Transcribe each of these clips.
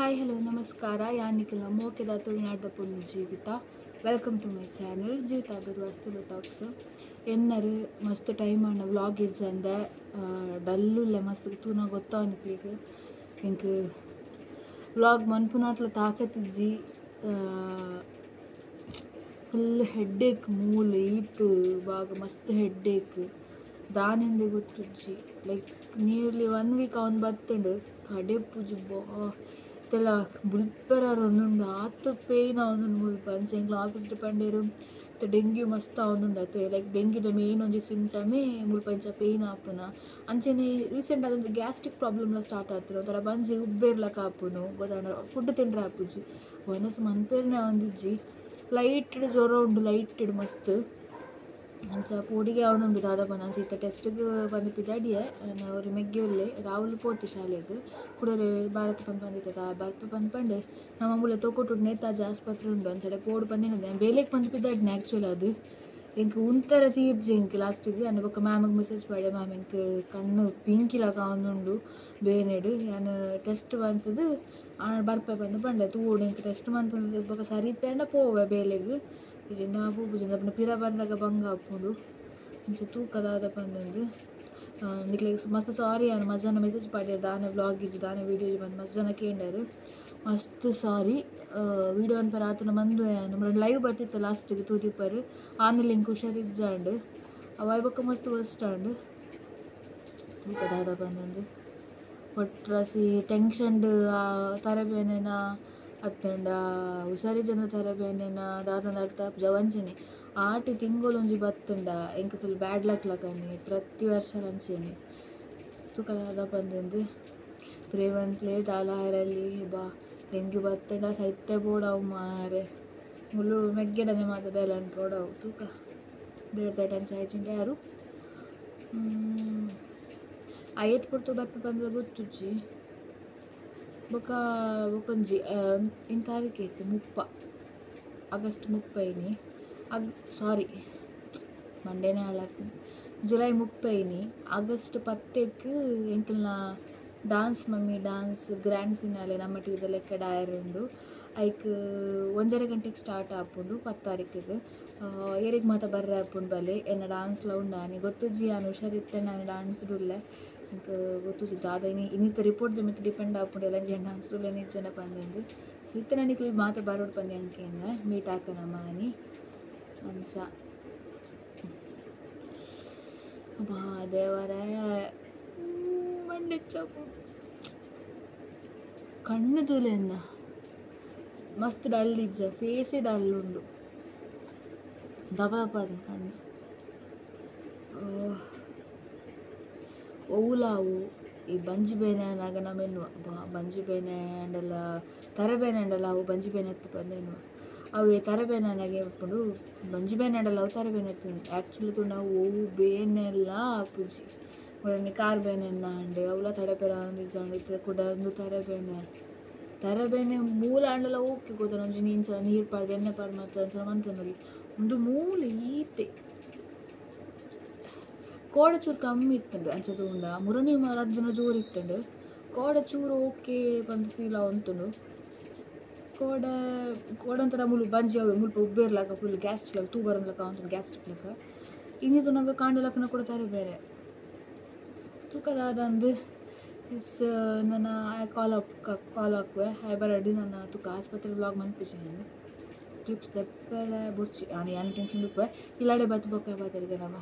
Hi hello ನಮಸ್ಕಾರ ಯಾನಿಕಲ ಮೋಕೆದ ತುಳುನಾಡ ಪೊಣ್ಣು Jeevitha. Welcome to my channel Jeevitha Birwas Tulu talks. ಎನ್ನರು ಮಸ್ತ್ ಟೈಮ್ ಆಂಡ ವ್ಲಾಗ್ ಇಜ್ಜಂದೆ ಡಲ್ಲುಲ್ಲೆ ಮಸ್ತ್ ತೂನ ಗೊತ್ತಾವನಿಕ್ಲಿಗ್ ಎಂಕ್ ವ್ಲಾಗ್ ಮನ್ಪುನಾತ್ಲ ತಾಕತ್ತಿಜ್ಜಿ. ಫುಲ್ ಹೆಡ್ಡೇಕ್ ಮೂಲು ಈತ್ ಬಾಗ ಮಸ್ತ್ ಹೆಡ್ಡೇಕ್ ದಾನಿಂದೆ ಗೊತ್ತುಜ್ಜಿ. ಲೈಕ್ ನಿಯರ್ಲಿ 1 ವೀಕ್ ಅವನು ಬತ್ತುಂಡು ಕಡೆಪುಜಿ ಬಾ ಇತ್ತೆಲ ಬುಲ್ಪೆರಾರ ಒಂದುಂಡು ಆತ್ ಪೇಯ್ನ್ ಆವೊಂದುಂಡು ಮುಲ್ಪ. ಅಂಚ ಎಂಕ್ಲ ಆಫೀಸ್ ಪಂಡೇರು ಇತ್ತೆ ಡೆಂಗ್ಯೂ ಮಸ್ತ್ ಆವೊಂದುಂಡು ಅತ್ತೆ. ಲೈಕ್ ಡೆಂಗ್ಯೂದ ಮೇನ್ ಒಂಜಿ ಸಿಂಪ್ಟಮೇ ಮುಲ್ಪ ಇಂಚ ಪೇಯ್ನ್ ಆಪುನ. ಅಂಚನೆ ರೀಸೆಂಟ್ ಆದ್ ಒಂಜಿ ಗ್ಯಾಸ್ಟ್ರಿಕ್ ಪ್ರಾಬ್ಲಮ್ಲ ಸ್ಟಾರ್ಟ್ ಆತುಂಡು. ಒಂಥರ ಬಂಜಿ ಉಬ್ಬೇರ್ಲಕ ಆಪುಂಡು ಗೊತ್ತಾಂಡ ಫುಡ್ ತಿಂಡ್ರೆ ಆಪುಜಿ ವನಸ್ ಮನ್ಪೆರ್ನೆ ಆವೊಂದಿಜ್ಜಿ. ಲೈಟ್ ಜ್ವರ ಉಂಡು ಲೈಟ್ ಮಸ್ತ್ ಅಂಚ ಪೋಡಿಗೆ ಆವೊಂದುಂಡು ದಾದ ಪಂದ್. ಅಂಚ ಇತ್ತೆ ಟೆಸ್ಟ್ಗ್ ಪಂದ್ ಪಿದಾಡಿಯೆ ಅವ್ರು ಮೆಗ್ಗೆ ಉಲ್ಲೆ ರಾಹುಲ್ ಪೋತೆ ಶಾಲೆಗ್ ಕುಡೊರಿ ಭಾರತ್ ಪಂದ್ ಪಂದಿತ್ತೆ ಬರ್ಪೆ ಪಂದ್ ಪಂಡೆ ನಮ್ಮ ಮೂಲೆ ತೋಕೊಟುಡು ನೇತಾಜಿ ಆಸ್ಪತ್ರೆ ಉಂಡು ಅಂಚಡೆ ಪೋಡು ಪಂದಿನದೆ ಬೇಲೆಗ್ ಪಂದ್ ಪಿದಾಡಿನ ಆ್ಯಕ್ಚುಲಿ ಅದು ಎಂಕ್ ಉಂತರ ತೀರ್ಜಿ ಎಂಕ್ ಲಾಸ್ಟಿಗೆ. ಅನ್ನ ಬೊಕ್ಕ ಮ್ಯಾಮಿಗೆ ಮೆಸೇಜ್ ಪಾಡೆ ಮ್ಯಾಮ್ ಎಂಕ್ ಕಣ್ಣು ಪಿಂಕಿಲಕ ಆವೊಂದುಂಡು ಬೇನೆಡ್ ಯಾನ್ ಟೆಸ್ಟ್ ಬಂತದು ಬರ್ಪೆ ಪಂದ್ ಪಂಡೆ ತೂವೊಡು ಎಂಕ್ ಟೆಸ್ಟ್ ಮಂತುಂಡು ಬೊಕ್ಕ ಸರಿ ಇತ್ತೆಂಡ ಪೋವೆ ಬೇಲೆಗ್ ಇಜ್ಜಿಂಡ ಪೋಪುಜಿ ಅಪ್ಪುಂಡು ಪಿರ ಬಂದಾಗ ಬಂಗ ಆಪುಂಡು ಅಂಚ ತೂಕ ದಾದ ಪಂದಂದು. ನಿಕ್ಲೆಗ್ ಮಸ್ತ್ ಸಾರಿ ಯಾನ್ ಮಸ್ತ್ ಜನ ಮೆಸೇಜ್ ಪಾಡ್ಯೆರ್ ದಾನೆ ವ್ಲಾಗ್ ಇಜ್ಜಿ ದಾನೆ ವೀಡಿಯೋ ಇಜ್ಜಿ ಪಂದ್ ಮಸ್ತ್ ಜನ ಕೇಂಡರ್. ಮಸ್ತ್ ಸಾರಿ ವೀಡಿಯೋ ಅನ್ಪರ ಆತನ ಮಂದು ಯಾನ್ ಲೈವ್ ಬತ್ತಿತ್ತು ಲಾಸ್ಟಿಗೆ ತೂದಿಪ್ಪರು ಆನಿಲ್ ಎಂಕ್ ಹುಷಾರಿಜ್ಜಾಂಡ್ ಅವಾಯ್ ಬೊಕ್ಕ ಮಸ್ತ್ ವರ್ಸ್ಟ್ ಆಂಡ್ ತೂಕ ದಾದ ಪಂದಂದು. ಒಟ್ರಾಸಿ ಟೆನ್ಷನ್ಡ್ ತರಬೇನೆನ ಅತ್ತಂಡ ಹುಷಾರಿಜ್ಜಂದ ತರಬೇನೆನ ದಾದಂದ ಅರ್ಥ ಜವಂಚನೆ ಆಟಿ ತಿಂಗೊಲೊಂಜಿ ಬತ್ತುಂಡ ಎಂಕ್ ಫುಲ್ ಬ್ಯಾಡ್ ಲಕ್ ಲಕನಿ ಪ್ರತಿ ವರ್ಷ ಅಂಚೆನೆ ತೂಕ ದಾದ ಪಂದಂದು. ಪ್ರೇಮನ್ ಪ್ಲೇಟ್ ಅಲ ಹರಲ್ಲಿ ಬಾ ಡೆಂಗ್ಯೂ ಬತ್ತುಂಡ ಸೈತೆ ಬೋಡವು ಮಾರೆ ಮುಲು ಮೆಗ್ಗೆಡನೆ ಮಾತ ಬೇಲೆ ಅನ್ಪೋಡವು ತೂಕ ಬೇತೆ ಟೈಮ್ ಸಾಯ್ಚಿಂಡ ಯಾರು ಆಯತ್ ಪೊರ್ತು ಬರ್ಪೆ ಪಂದ್ ಗೊತ್ತುಜ್ಜಿ. ಬೊಕ್ಕ ಬೊಕೊಂಜಿ ಇನ್ ತಾರೀಕು ಇತ್ತು 30 ಆಗಸ್ಟ್ 30 ಸಾರಿ ಮಂಡೇನೆ ಹಾಳಾಗ್ತೀನಿ July 30 August 10ಕ್ಕೆ ಎಂಕಲ್ನ dance mummy dance grand finale ನಮ್ಮ ಟಿವಿದ ಲೆಕ್ಕ ಡಾಯರ್ ಉಂಡು. ಐಕ್ 1:30 ಗಂಟೆಗೆ ಸ್ಟಾರ್ಟ್ ಆಪುಂಡು 10 ತಾರೀಕಿಗೆ. ಏರಿಗೆ ಮಾತ ಬರ್ರೆ ಆಪುಂಡು ಬಲೆ ಎನ್ನ ಡಾನ್ಸ್ಲ ಉಂಡು ಆನಿ ಗೊತ್ತುಜ್ಜಿ ಯಾನ್ ಹುಷಾರಿತ್ತೆ ನಾನು ಡಾನ್ಸ್ ಉಲ್ಲೆ ಎಂಕ್ ಗೊತ್ತುಜ್ಜಿ ದಾದ ಇನಿ ಇನ್ನಿತ್ತ ರಿಪೋರ್ಟ್ ಮಿತ್ತ್ ಡಿಪೆಂಡ್ ಆಪುಂಡು ಎಲ್ಲ ಡಾನ್ಸ್ ಉಲ್ಲೆ ನಿಜ್ಜನ ಪಂದಂದು. ಇತ್ತೆ ನನಗೆ ಮಾತ ಬರೋಡು ಪಂದೆ ಅಂಕೇನೆ ಮೀಟ್ ಹಾಕನಮ್ಮ ಆನಿ ಅಂಚ ಅಬ್ಬಾ ದೇವರೇ ಮಂಡೆಚ್ಚಾಪು ಕಣ್ಣು ತೂಲೆನ್ನ ಮಸ್ತ್ ಡಲ್ ಇಜ್ಜ ಫೇಸೇ ಡಲ್ ಉಂಡು ದಪ ದಪ ಅದನ್ನ ಕಣ್ಣು ಓಲಾವು ಈ ಬಂಜಿ ಬೇನೆ ಆನಾಗ ನಮ್ಮ ಎನ್ನುವ ಬಂಜಿ ಬೇನೆ ಅಂಡಲ ತರಬೇನೆ ಅಂಡಲ ಅವು ಬಂಜಿ ಬೇನೆ ಎತ್ತು ಪಂದ್ ಎನ್ನುವ ಅವು ತರಬೇನೆ ಆನಾಗ ಉಪ್ಪುಂಡು ಬಂಜಿ ಬೇನೆ ಅಂಡಲ ಅವು ತರಬೇನೆ ಎತ್ತು ಆ್ಯಕ್ಚುಲಿ ತೂಂಡ ಅವು ಬೇನೆಲ್ಲ ಆಪುಜಿ. ಒರನೆ ಕಾರ್ ಬೇನೆ ಅಂಡ್ ಅವುಲ ತಡೆಪೆರ ಇಜ್ಜಾಂಡ್ ಇತ್ತೆ ಕುಡ ಉಂದು ತರಬೇನೆ ತರಬೇನೆ ಮೂಲ ಆಂಡಲ ಓಕೆ ಗೊತ್ತ ಒಂಜಿ ಇಂಚ ನೀರು ಪಾಡ್ದ್ ಎಣ್ಣೆ ಪಾಡ್ದ್ ಮಾತ ಅಂಚ ಮನ್ಪೊನೊಲಿ ಉಂದು ಮೂಲ ಈತೆ ಕೋಡೆ ಚೂರು ಕಮ್ಮಿ ಇತ್ತುಂಡು ಅಂಚ ತೂಂಡ ಮುರಣಿ ರಡ್ಡ್ ದಿನ ಜೋರು ಇತ್ತುಂಡು ಕೋಡೆ ಚೂರು ಓಕೆ ಪಂದ್ ಫೀಲ್ ಆವೊಂತುಂಡು. ಕೋಡೆ ಕೋಡೆ ಒಂಥರ ಮುಲು ಬಂಜಿ ಅವೆ ಮುಲ್ಪ ಉಬ್ಬೇರ್ಲಕ ಫುಲ್ ಗ್ಯಾಸ್ಟ್ರಿಕ್ ಲಕ ತೂ ಬರೋನ್ಲಕ ಆವೊಂತುಂಡು ಗ್ಯಾಸ್ಟ್ರಿಕ್ ಲಕ ಇನಿ ತೂನಗ ಕಾಂಡೆ ಲಕ್ಕನ ಕೂಡ ತರೆ ಬೇರೆ ತೂಕ ದಾದಂದು is ನನ್ನ ಕಾಲ್ ಕಾಲ್ ಹಾಕುವೆ ಹಾಯ್ ಬರಡಿ ನನ್ನ ತೂಕ ಆಸ್ಪತ್ರೆ ವ್ಲಾಗ್ ಮನ್ಪುಜಿ ನಾನು ಕ್ಲಿಪ್ಸ್ ದೆಪ್ಪರೆ ಬುಡ್ಚಿ ಯಾನ್ ಯಾನ್ ಟೆನ್ಷನ್ ಉಪ್ಪೆ ಇಲ್ಲಾಡೆ ಬತ್ತು ಬೊಕ್ಕ ಬಾತೆರ್ಗ ನಮ.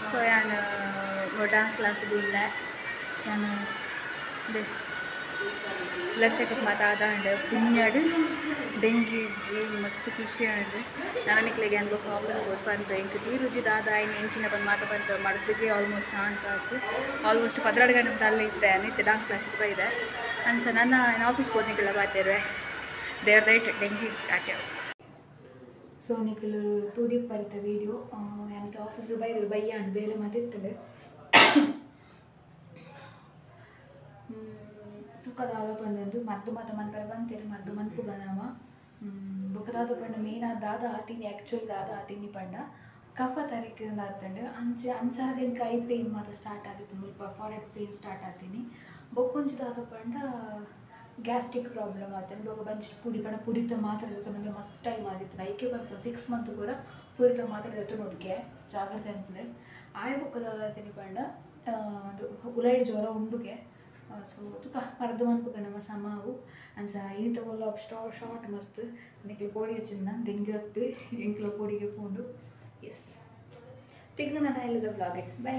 ಸೊ ಯಾನ್ ಡಾನ್ಸ್ ಕ್ಲಾಸ್ ಉಲ್ಲೆ ಯಾನ್ ಬ್ಲಡ್ ಚೆಕಪ್ ಮಾತ ಆದಾಂಡ್ ಪುಣ್ಯಡ್ ಡೆಂಗಿ ಇಜ್ಜಿ ಮಸ್ತ್ ಖುಷಿ ಆಂಡ್. ನನ ನಿಕ್ಲೆಗ್ ಯಾನ್ ಬೊಕ್ಕ ಆಫೀಸ್ ಪೋದು ಪನ್ಪೆ ಎಂಕ್ ತೀರುಜಿ ದಾದ ಆಯಿನಿ ಎಂಚಿನ ಪಂದ್ ಮಾತ ಪನ್ಪೆ. ಮರ್ದ್ಗೆ ಆಲ್ಮೋಸ್ಟ್ ಆಂಡ್ ಕಾಸು ಆಲ್ಮೋಸ್ಟ್ 12 ಗಂಟೆ ಮುಟ್ಟ ಅಲ್ಲೇ ಇತ್ತೆ ಯಾನ್ ಇತ್ತೆ ಡಾನ್ಸ್ ಕ್ಲಾಸಿಗೆ ಬೈದೆ. ಅಂಚ ನನ ಯಾನ್ ಆಫೀಸ್ ಪೋದು ನಿಕಲ್ಡ ಪಾತೆರುವೆ. ದೇವ್ರ ದಯೆಟ್ ಡೆಂಗಿ ಇಜ್ಜಿ ಆತೆ. ಸೊ ನಿಕುಲು ತೂದಿಪ್ಪರಿತ ವೀಡಿಯೋ ಯಾನ್ ಆಫೀಸ್ ಬೈದೆ ಬಯ್ಯಾಂಡ್ ಬೇಲೆ ಮಾತ ಇತ್ತುಂಡು. ತುಕ್ಕ ದಾದ ಪಂದಂದು ಮರ್ದು ಮಾತ ಮನ್ಪೆರೆ ಪಂತೆರ್ ಮರ್ದು ಮನ್ಪುಗ ನಮ. ಬೊಕ್ಕ ದಾದ ಪಂಡ ಮೇನ್ ಆದ್ ದಾದ ಆತಿನಿ ಆ್ಯಕ್ಚುಲಿ ದಾದ ಆತಿನಿ ಪಂಡ ಕಫ ತರಿಕ್ ಆತ್ಂಡ್. ಅಂಚ ಅಂಚಾದ್ ಎಂಕ್ I pain ಮಾತ ಸ್ಟಾರ್ಟ್ ಆದಿತ್ತು ಮುಲ್ಪ ಫಾರೆಡ್ ಪೇನ್ ಸ್ಟಾರ್ಟ್ ಆತಿನಿ. ಬೊಕ್ಕೊಂಜಿ ದಾದ ಪಂಡ ಗ್ಯಾಸ್ಟ್ರಿಕ್ ಪ್ರಾಬ್ಲಮ್ ಆತಂಡ್. ಬೊಕ್ಕ ಬಂಜಿಡ್ ಪುರಿ ಪಂಡ ಪುರಿತ ಮಾತ್ರೆ ದೆತ್ತೊಂದು ಮಸ್ತ್ ಟೈಮ್ ಆದಿತ್ತು ಐಕೆ ಪನ್ಪುನ 6 ಮಂತ್ ಪೂರ ಪುರಿತ ಮಾತ್ರೆ ದೆತ್ತೊನೊಡ್ಗೆ ಜಾಗ್ರತೆ ಅನ್ಪುಲೆ. ಆಯೆ ಬೊಕ್ಕ ದಾದ ಆತಿನಿ ಪಂಡ ಉಲೈಡ್ ಜ್ವರ ಉಂಡುಗೆ. ಸೊ ತುಕ ಮರ್ದ್ ಮನ್ಪುಗ ನಮ ಸಮಾವು. ಅಂಚ ಇನಿತ ವ್ಲಾಗ್ ಶಾರ್ಟ್ ಮಸ್ತ್ ನಿಕ್ಲೆ ಪೋಡಿಗೆ ಚಿನ್ನ ಡೆಂಗ್ಯೂ ಅತ್ತ್ ಎಂಕ್ಲ ಪೋಡಿಗೆ ಪೋಂಡು. ಎಸ್ ತಿಕ್ನ ನನ್ನ ಇಲ್ಲದ ವ್ಲಾಗ್. ಬೈ.